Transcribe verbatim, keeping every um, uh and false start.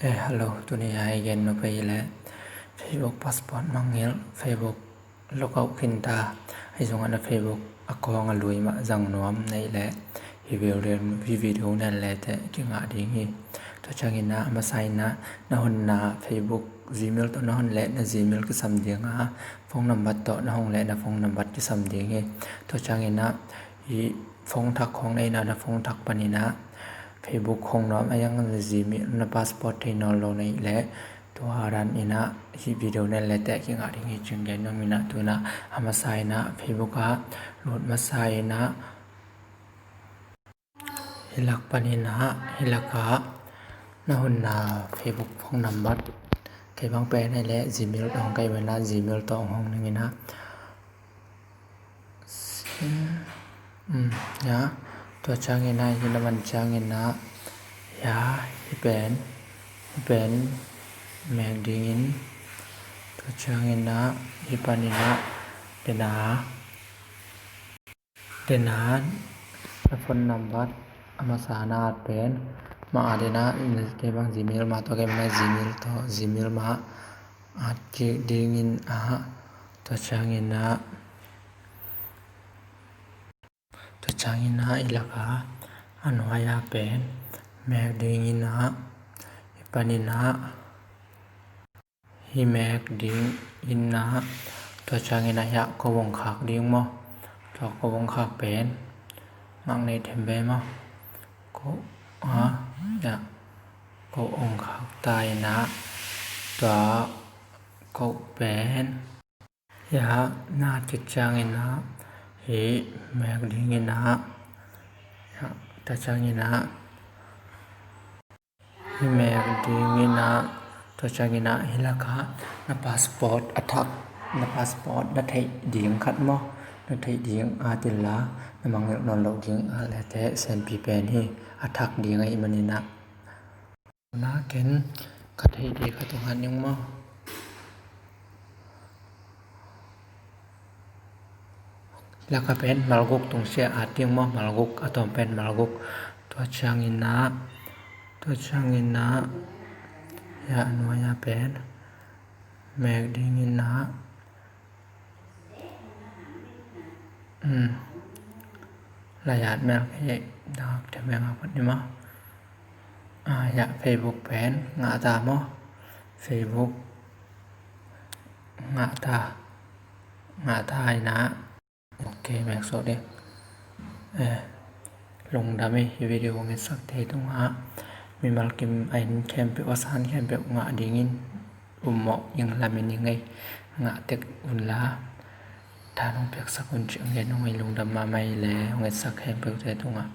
Eh, hello, tuni a i gen nop pen le Facebook password mangngilh, Facebook log out khin ta. Ahi zongin na Facebook account a lui mah zang nuam na hih leh hih video, hih video na en le teh kingah ding hi. Tua ciangin ah a masa in ah na honna Facebook Gmail tawh na hon leh na Gmail kisam ding a, phone number tawh na hon leh na phone number kisam ding hi. Tua ciangin ah hih phone thak khawng na hih na, na phone thak panin ah Facebook hong nuam a, a hiang Gmail na password thei nawn lo na hih leh tua dan in ah hih video na en le teh kingah ding hi ci-in gen nuam ing. Tu in ah a masa in ah Facebook ah lut masa in ah hih lak panin ah hih lak ah na honna Facebook phone number, kei bang pen a hih leh Gmail tawh hong kai ven ah Gmail tawh hong ning in ah. Um, ya, tua ciangin ah hih na man ciangin ah, ya, hih pen, hih pen mek dingin, tua ciangin ah hih panin ah, den a, den a na phone number a masa na at pen mah at in ah, kei bang Gmail mah tawh, kei bang Gmail tawh, Gmail mah at kik dingin ah, tua ciangin ah, tua ciangin ah hih lak ah a nuai ah pen mek dingin ah, hih panin ah hih mek dingin ah, tua ciangin ah hiah ko hong khak ding maw. Tua ko hong khak pen ngak nei them ve maw. Ko, ah, hiah ko hong khak ta in ah, tua ko pen hiah na at kik ciangin ah hih mek dingin ah, hiah, tua ciangin ah hih mek dingin ah, tua ciangin ah hih lak ah na password a thak, na password na theih ding khat maw, na theih ding at inla, na mangngilh nawn loh ding a leh teh senpi pen hi, a thak ding ahih manin ah. Na ken ka theih ding khat hong at ning maw. Lak ah pen malguk tungsiah at ding maw, malguk, a tawm pen malguk. Tua ciangin ah, tua ciangin ah, hiah a nuai ah pen mek dingin ah, um, la yat mel kei, dak te meng a pat ni maw. Ah, hiah Facebook pen ngah ta maw. Facebook ngah ta, ngah ta in ah. Ok, mek sawh ding. Eh, lungdam hi, hih video hong etsakte tungah. Mimal kim a inn khempeuh, a san khempeuh ngah dingin um mawh ing, lamen ing ei, ngah tek unla. Tha nong piaksak un ci-in gen nuam ing, lungdam mahmah hi leh hong etsak khempeuhte tungah.